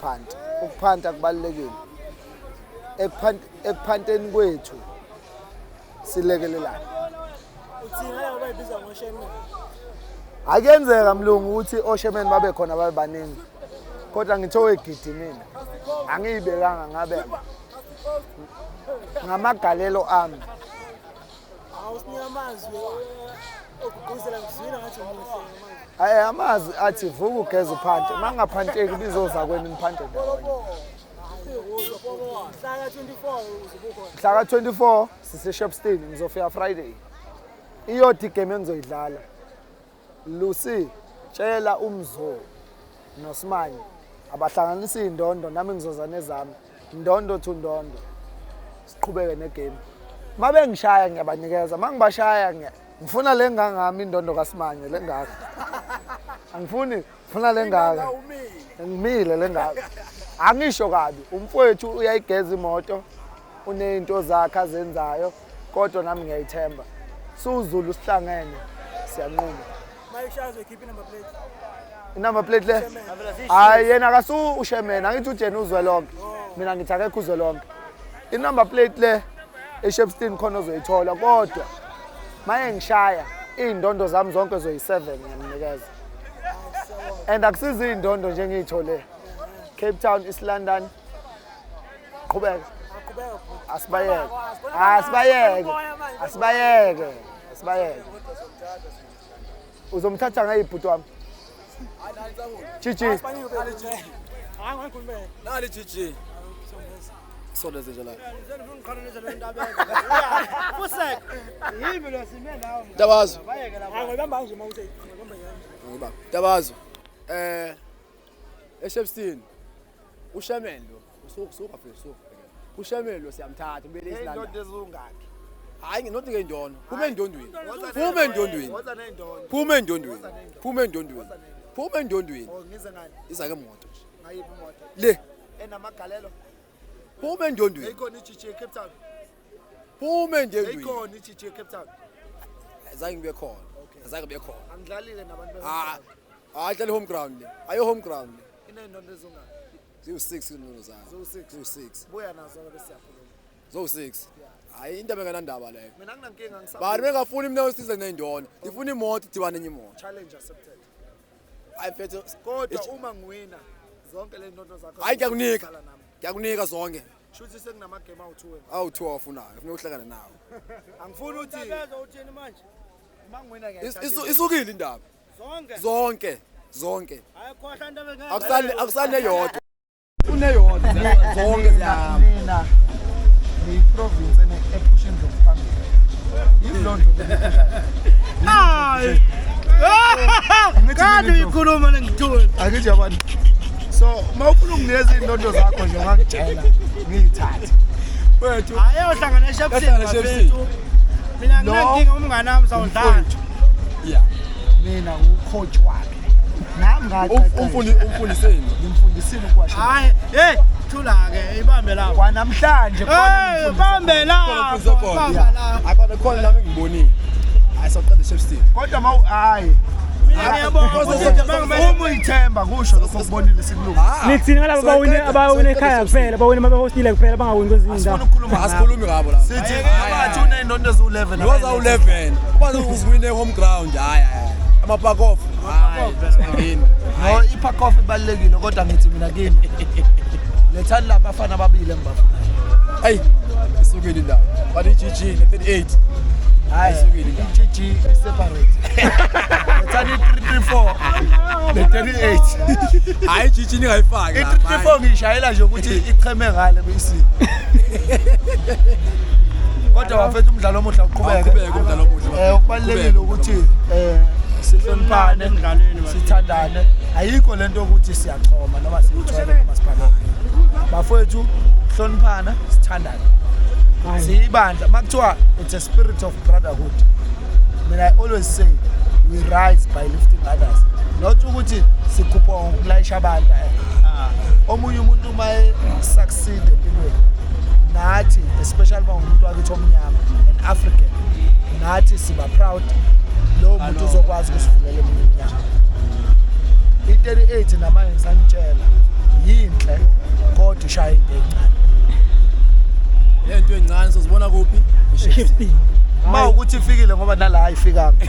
Phanta. Ukuphanta kubalulekile. Ekuphanteni kwethu silekelelana. Uthini ngalabo abayibiza ngoshemeni? Akuyenzeka mlungu ukuthi oshemeni babe khona babe baningi. Kodwa ngithi owegidi mina. Angiyibekanga ngabe ngamagalelo ami. Awusinika amazwi okugqugquzela ngizwile ngathi umuhle amazwi. Hayi amazwi athi vuka ugeze uphante. Mangaphanteki bizoza kwenu niphante ndawonye. Mhla ka-24 uzobe ukhona. Mhla ka-24 sise-Shepstone ngizofika Friday. Iyodwa igame engizoyidlala. Lucy tshela umzo noSimanye abahlanganisa iy'ndondo nami ngizoza nezami ndondo to ndondo siqhubeke negame. Uma bengishaya ngiyabanikeza, uma ngibashaya ngifuna le ngangami indondo kaSimanye le ngaka. Angifuni, ngifuna le ngaka. Ngimile le ngaka. Angisho kabi, umfowethu uyayigeza imoto, uney'nto zakhe azenzayo, kodwa nami ngiyayithemba. SuZulu sihlangene, siyanquma. Mayishaya uzoyikhipha i-number plate. I-number plate le? Hayi yena akasu ushemena, angithi ujena uzwe lonke. Mina ngithi akekho uzwe lonke. I-number plate le eShepstone khona ozoyithola kodwa maye ngishaya iy'ndondo zami zonke zoyi-7 ngiyamnikeza. And akusizi iy'ndondo nje engiyithole. Cape Town, East London. Qhubeka. Aqhubeka bhuti. Asibayeke. Asibayeke. Asibayeke. Asibayeke. Uzomthatha ngayiphi wami? Chichi. Hayi ngikhulumele. Nali GG. Sondeze nje la. Yimi lo sime nawe. Ntabazo. Hayi ngibamba nje mawuthi ngibamba nje. Ngibamba. Ntabazo. eShepstone. Ushemen lo. Usuka suka mfethu suka. Ushemen lo siyamthatha ubele isilanda. Ezungakhi. Hayi not ngeyindondo. Phuma endondweni. Phuma endondweni. Woza ney'ndondo. Phuma endondweni. Phuma endondweni. Phuma endondweni. Oh, ngize ngani? Iza ke moto nje. Ngayiphi imoto? Le. Enamagalelo. Phuma endondweni. Yayikhona i-GG eCape Town. Phuma endondweni. Yayikhona i-GG eCape Town. Azange ngibe khona. Azange ngibe khona. Angidlalile nabantu be- Ah, hayi dlala home ground le. Ayo home ground le. Iney'ndondo ezungakhi. Ziwu-6 indondo zayo. Ziwu-six. Ziwu-6. Buya nazo-ke bese siyakhuluma. Ziwu-6. Hayi into engenandaba leyo. Mina anginankinga Bani ngisaba bengafuni mina usize ney'ndondo. Ngifuna imoto idibane enye imoto. challenge accepted. Hayi mfethu. Kodwa uma ngiwina zonke le ndondo zakho Hayi ngiyakunika. zisala nami. Ngiyakunika zonke. Shuthi sekunamagame awu-2 wena. Awu-2 awafunayo. Ufuna ukuhlangana nawe. Angifuni ukuthi Uthini manje? uma ngiwina Isukile indaba. Zonke. Zonke. Zonke. Hayi khohlwa into abengeke. Akusali akusali neyodwa. Uneyodwa. Zonke ziyahamba. Mina ngiyi-province ephusha indlovu phambili. Yini loo ndlovu? Hayi. Kade uyikhuluma lengithuli. Angithi yabona. So uma ufuna unginikeza iy'ndondo zakho nje ungangitshela ngiyithathe. Wethu. Hayi ohlangana eShepstone Yahlangana eShepstone. bafethu. Mina nginenkinga umngane wami sawudlala. Mfowethu, Yeah. mina ngu-coach wakhe. Nami ngaqeqesha. Umfundi umfundiseni. Ngimfundisile ukuwasha. Hayi, hey, thula ke ibambe lapho. Kwanamhlanje khona Hey, ngimfundisa. bambe lapho. Khona khona. Bamba lapho. Akona khona nami ngibonile. Hayi sawuqeda eShepstone. Kodwa ma hayi Mina ngiyabonga ukuthi nje bangimele uma uyithemba kusho lokho okubonile sikulungisa. Nithini ngalabo abawine abawine ekhaya kuphela, abawine mabehostile kuphela bangawini kwezinye Asifuni indawo. ukukhuluma ngabo. Asikhulumi ngabo la. Sithi abathi uney'ndondo eziwu-11. Yoza u-11. Uba uwine home ground. Hayi hayi. Ama park off. Hayi. Singeni. No, i-park off ibalulekile kodwa ngithi mina kini. Lethani laba bafana ababili engibafunayo. Hey. Isukile indaba. But i-GG ne-38. Hayi, Isukile indaba. i-GG i-separate. Lethani i-334 ne-38. Hayi i-GG ningayifaki. lapha. I-334 ngiyishayela nje ukuthi icheme ngale kuyisini. Kodwa bafethu umdlalo omuhle awuqhubeke. Awuqhubeke umdlalo omuhle. Okubalulekile ukuthi sihloniphane, Emdlalweni, bafethu. sithandane. Ayikho lento yokuthi siyachoma noma siyithwele noma siphakeme. Bafowethu hloniphana, sithandane. Siyibandla makuthiwa it's a spirit of brotherhood. Mina I always say we rise by lifting others. Not ukuthi sikhupha ngokulayisha abantu. Omunye umuntu uma succeed empilweni nathi especially uma ngumuntu wakithi omnyama an African nathi siba proud lowo muntu uzokwazi ukusivulela eminye iminyaka. I-38 namanje ngisanitshela Yinhle kodwa ishaya into encane. Lento encane sozibona kuphi? Shifting. Uma ukuthi ifikile ngoba nala ayifikanga.